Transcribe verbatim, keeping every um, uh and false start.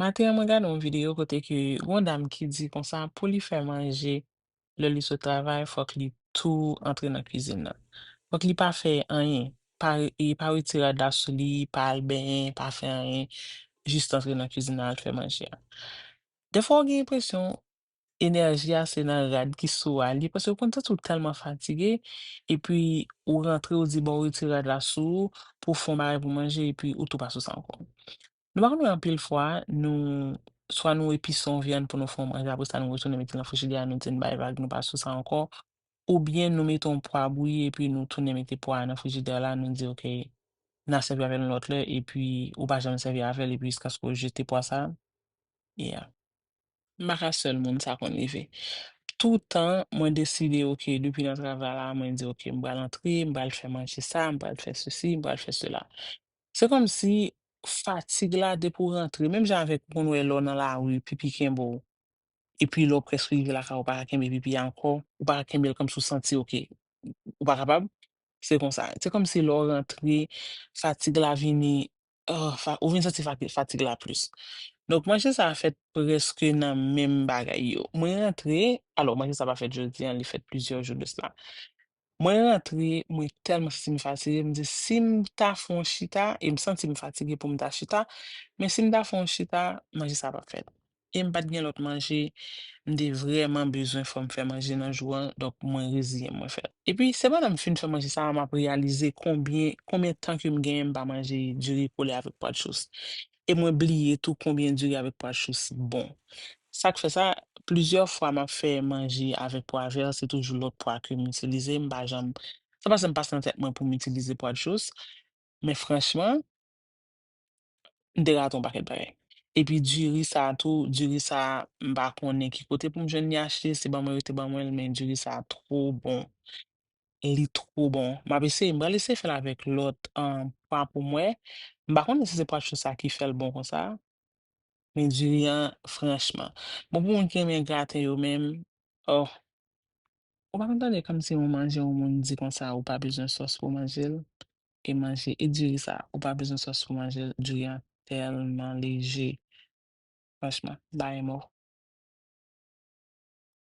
Maten an, mwen gade yon videyo kote ke gon dam ki di konsa pou li fè manje, lè li sot travay, fòk li tou antre nan kwizin nan. Fòk li pa fè anyen, pa re- e pa retire rad la sou li, pa al benyen, pa fè anyen, jis antre nan kwizin nan al fè manje a. Defwa ou gen enpresyon enèji a se nan rad ki sou a li, paske ou konn santi w tèlman fatige, epi ou rantre, ou di bon, ou retire rad la sou ou, pou w fè yon bagay pou manje, epi ou tou pa sou sa ankò. Nou pa konn wè anpil fwa, nou, swa nou epise yon vyann pou nou fè yon manje, apre sa nou retounen mete l nan frijidè a, nou di n bay vag, nou pa sou sa ankò, oubyen nou mete yon pwa bouyi, epi nou tounen mete pwa a nan frijidè la, nou di, oke, n a sèvi avè l yon lòt lè, epi ou pa janm sèvi avè l, epi jiskaske ou jete pwa sa a. Yeah. M pa ka sèl moun sa konn rive. Toutan, mwen deside, oke, depi nan travay la, mwen di, oke, m pral antre, m pral fè manje sa, m pral fè sesi, m pral fè sela. Se kòmsi fatig la, depi w rantre, menm jan avèk ou konn wè lè w nan lari, pipi kenbe w, epi lè w prèske rive lakay ou, ou pa ka kenbe pipi a ankò, ou pa ka kenbe l kòmsi w santi, oke, ou pa kapab, se konsa. Se kòmsi lè w rantre, fatig la vini, oh, fa- ou vin santi fa- fatig la plis. Donk, manje sa a fèt prèske nan menm bagay yo. Mwen rantre, alò, manje sa a pa fèt jodi a, li fèt plizyè jou de sela. Mwen rantre, mwen tèlman santi m fatige, m di, si m ta fè yon chita, e m santi m fatige pou m ta chita, men si m ta fè yon chita, manje sa a p ap fèt. E m pa t gen lòt manje, m te vrèman bezwen fò m fè manje nan jou an, donk mwen reziyen m, mwen fè l. Epi, se pandan m fin fè manje sa a, m ap reyalize konbyen, konbyen tan ke m genyen m pa manje diri kole avèk pwa de chous. E mwen bliye tou konbyen diri avèk pwa de chous bon. Sa k fè sa, plizyè fwa m ap fè manje avèk pwa vè, se toujou lòt pwa ke m itilize, m pa janm, sa pase m pase nan tèt mwen pou m itilize pwa de chous. Men franchman, m te rate yon pakèt bagay. Epi diri sa a tou, diri sa a, m pa konnen ki kote pou m jwenn li achte, se ban mwen yo te ban mwen l, men diri sa a two bon. Li two bon. M ap eseye, m pral eseye fè l avèk lòt, um, pwa pou m wè. M pa konnen si se pwa de chous sa ki fè l bon konsa. Men diri an, franchman. Bon, pou moun ki renmen graten yo menm, oh, ou pa konn tande kòmsi yon manje yon moun di konsa, ou pa bezwen sòs pou manje l. E manje, e diri sa, ou pa bezwen sòs pou manje l. Diri an tèlman leje. Franchman, bagay mò.